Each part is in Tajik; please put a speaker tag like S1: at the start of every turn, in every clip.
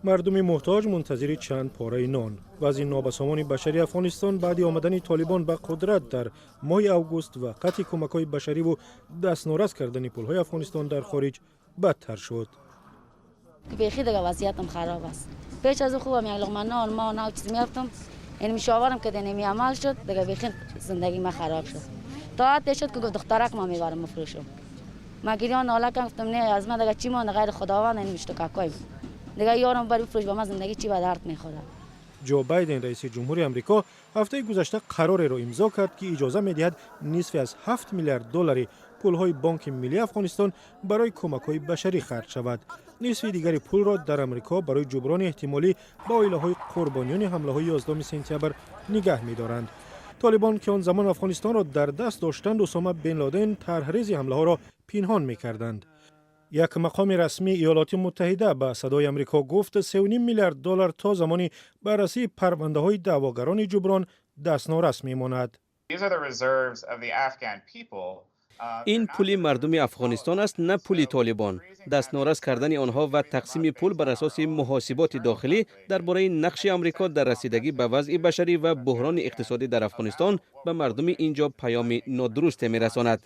S1: Мардуми муҳтоҷ мунтазири чанд пораи нон. Вазъи нобасомони башарии Афғонистон баъди омадани Толибон ба қудрат дар моҳи август ва қатъи кӯмакҳои башариву дастнорас кардани пулҳои Афғонистон дар хориҷ бадтар шуд.
S2: Бехи дига вазъиятам хароб аст. Пеш аз хубам, як луқма нон ма нав чиз меёфтам. Ин мушоварам ки неми амал шуд, дига бехи зиндагӣ ма хароб шуд. То ҳадде шуд ки гуфт: «Духтарак ма мебарам, мефурӯшам». Ма гирён нола кардам, гуфтам: «Не, аз ман дига чӣ монда ғайри Худованд? Ин муштукакоем дига ёрам бари бифурӯш, ба ман зиндагӣ чӣ ба дард мехӯрад?»
S1: Ҷо Байден, раиси ҷумҳури Амрико, ҳафтаи гузашта қарореро имзо кард, ки иҷоза медиҳад нисфе аз 7 миллиард доллари пулҳои Бонки Миллии Афғонистон барои кӯмакҳои башарӣ харҷ шавад. Нисфи дигари пулро дар Амрико барои ҷуброни эҳтимолӣ ба оилаҳои қурбониёни ҳамлаҳои 11 сентябр нигаҳ медоранд. Толибон, ки он замон Афғонистонро дар даст доштанд, Усома бин Лоден тарҳрези ҳамлаҳоро пинҳон мекарданд. Як мақоми расмии Иёлоти Муттаҳида ба Садои Амрико гуфт, 3,5 миллиард доллар то замони баррасии парвандаҳои даъвогарони ҷуброн дастнорас мемонад.
S3: Ин пули мардуми Афғонистон аст, на пули Толибон. Дастнорас кардани онҳо ва тақсими пул бар асоси муҳосиботи дохилӣ дар бораи нақши Амрико дар расидагӣ ба вазъи башарӣ ва буҳрони иқтисодӣ дар Афғонистон ба мардуми ин ҷо паёми нодурусте мерасонад.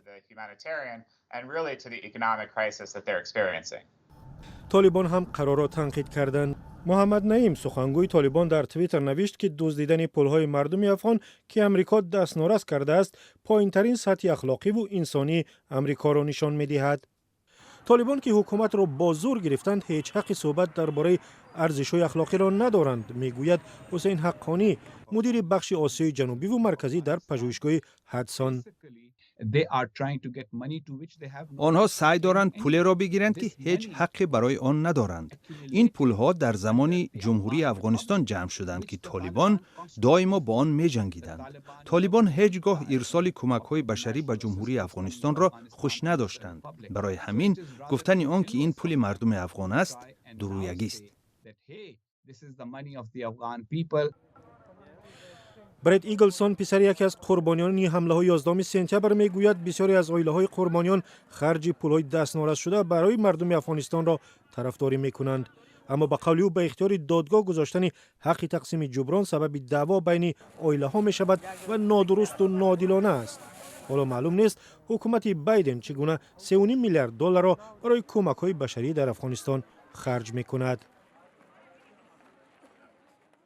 S4: And really to the economic crisis that they're experiencing.
S1: Толибон ҳам қарорро танқид карданд. Муҳаммад Наим, сухангӯи Толибон, дар Твиттер навишт, ки дуздидани пулҳои мардуми афғон, ки Амрико дастнорас кардааст, поинтарин сатҳи ахлоқиву инсонии Амрикоро нишон медиҳад. Толибон, ки ҳукуматро бо зур гирифтанд, ҳеҷ ҳаққи суҳбат дар бораи арзишҳои ахлоқиро надоранд, мегӯяд Ҳусейн Ҳаққонӣ, мудири бахши Осиёи Ҷанубиву Марказӣ дар пажӯҳишгоҳи Ҳадсон.
S5: Онҳо саъй доранд пулеро бигиранд, ки ҳеҷ ҳаққе барои он надоранд. Ин пулҳо дар замони Ҷумҳурии Афғонистон ҷамъ шуданд, ки Толибон доимо бо он меҷангиданд. Толибон ҳеҷ гоҳ ирсоли кӯмакҳои башарӣ ба Ҷумҳурии Афғонистонро хуш надоштанд. Барои ҳамин гуфтани он ки ин пули мардуми афғон аст, дурӯягист.
S1: Бред Иглсон, писари яке аз қурбониёни ҳамлаҳои 11 сентябр, мегӯяд, бисёре аз оилаҳои қурбониён харҷи пулҳои дастнорасшуда барои мардуми Афғонистонро тарафдорӣ мекунанд. Аммо, ба қавли ӯ, ба ихтиёри додгоҳ гузоштани ҳаққи тақсими ҷуброн сабаби даъво байни оилаҳо мешавад ва нодурусту ноодилона аст. Ҳоло маълум нест, ҳукумати Байден чӣ гуна 3,5 миллиард долларро барои кӯмакҳои башарӣ дар Афғонистон харҷ мекунад.